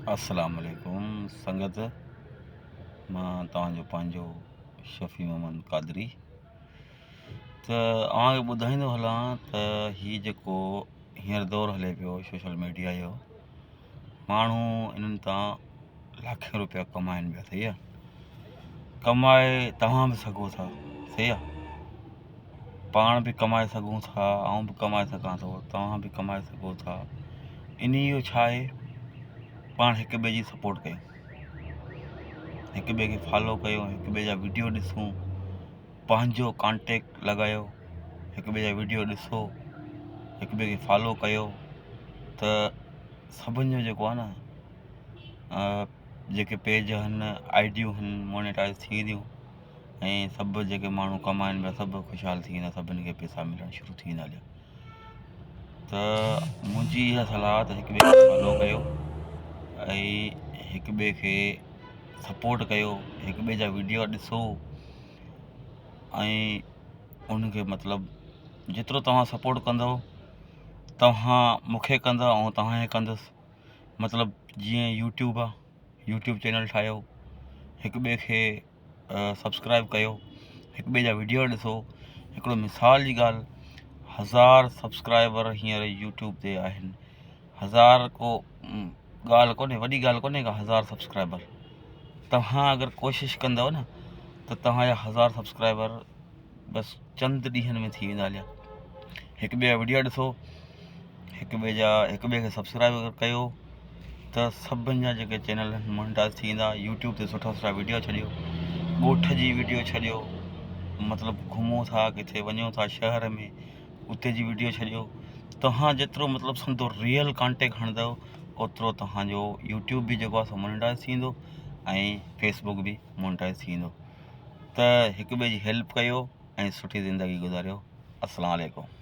السلام عليڪم سنگت مان توهان جو پنهنجو شفيع محمد قادري ته اوهان کي ٻڌائيندو هلان ته هي جيڪو هينئر دور هلي پيو سوشل ميڊيا جو ماڻهو انهن تان لاکين روپيا ڪمائن پيا صحيح آ ڪمائي توهان به سگهو ٿا صحيح آ پاڻ به ڪمائي سگهون ٿا آئون به ڪمائي سگهان ٿو توهان به ڪمائي سگهو ٿا انهي جو ڇا آهي پاڻ هڪ ٻئي جي سپورٽ ڪيون هڪ ٻئي کي فالو ڪيون هڪ ٻئي جا ويڊيو ڏسون پنهنجو ڪانٽيڪٽ لڳايو هڪ ٻئي جا ويڊيو ڏسو هڪ ٻئي کي فالو ڪيو ته سڀني جو جيڪو آهي نه جيڪي پيج آهن آئيڊيون آهن مونيٽائز ٿي وينديون ۽ سڀ جيڪي ماڻهو ڪمائن پيا سڀ خوشحال ٿي ويندا سڀني کي پئسا ملڻ شروع ٿي ويندا هليا ته منهنجي اها صلاح ته هڪ ٻئي کي فالو ڪيو ۽ هڪ ٻئي کي سپورٽ ڪيو هڪ ٻئي جا ويڊيو ڏسو ۽ ان کي مطلب جيترو توهان سپورٽ ڪندو توهان مون کي ڪندو ۽ توهان کي ڪندس مطلب جيئن يوٽيوب آهي يوٽيوب چينل ٺاهيو هڪ ٻئي کي سبسڪرائب ڪيو هڪ ٻئي جا ويڊيو ڏسو هڪڙو مثال جي ڳالهه هزار سبسڪرائبر هينئر يوٽيوب تي آهن هزار ڪو ڳالهه ڪونهي وڏي ڳالهه ڪونهي ڪا هزار سبسڪرائبر توهان اگر ڪوشش ڪندو نه ته توهان جا هزار سبسڪرائبر بس چند ڏينهن ۾ ٿي ويندا هليا هڪ ٻئي جا وڊيو ڏسو هڪ ٻئي جا هڪ ٻئي کي سبسڪرائب ڪيو ته سڀن جا جيڪي چينل آهن مونيٽائز ٿي ويندا يوٽيوب تي سٺا سٺا وڊيو ڇڏيو ڳوٺ جي وڊيو ڇڏيو مطلب گهمو ٿا ڪٿي وڃو ٿا شهر ۾ اتي جي وڊيو ڇڏيو توهان جيترو مطلب سمجهو ريئل ڪانٽيڪٽ کڻندو اوترو توهان جو يوٽيوب به جيڪو آهي سو مونيٽائز ٿي ويندو ۽ فيسبڪ به مونيٽائز ٿي ويندو ته هڪ ٻئي جي هيلپ ڪيو ۽ سٺي زندگي گذاريو السلام عليڪم.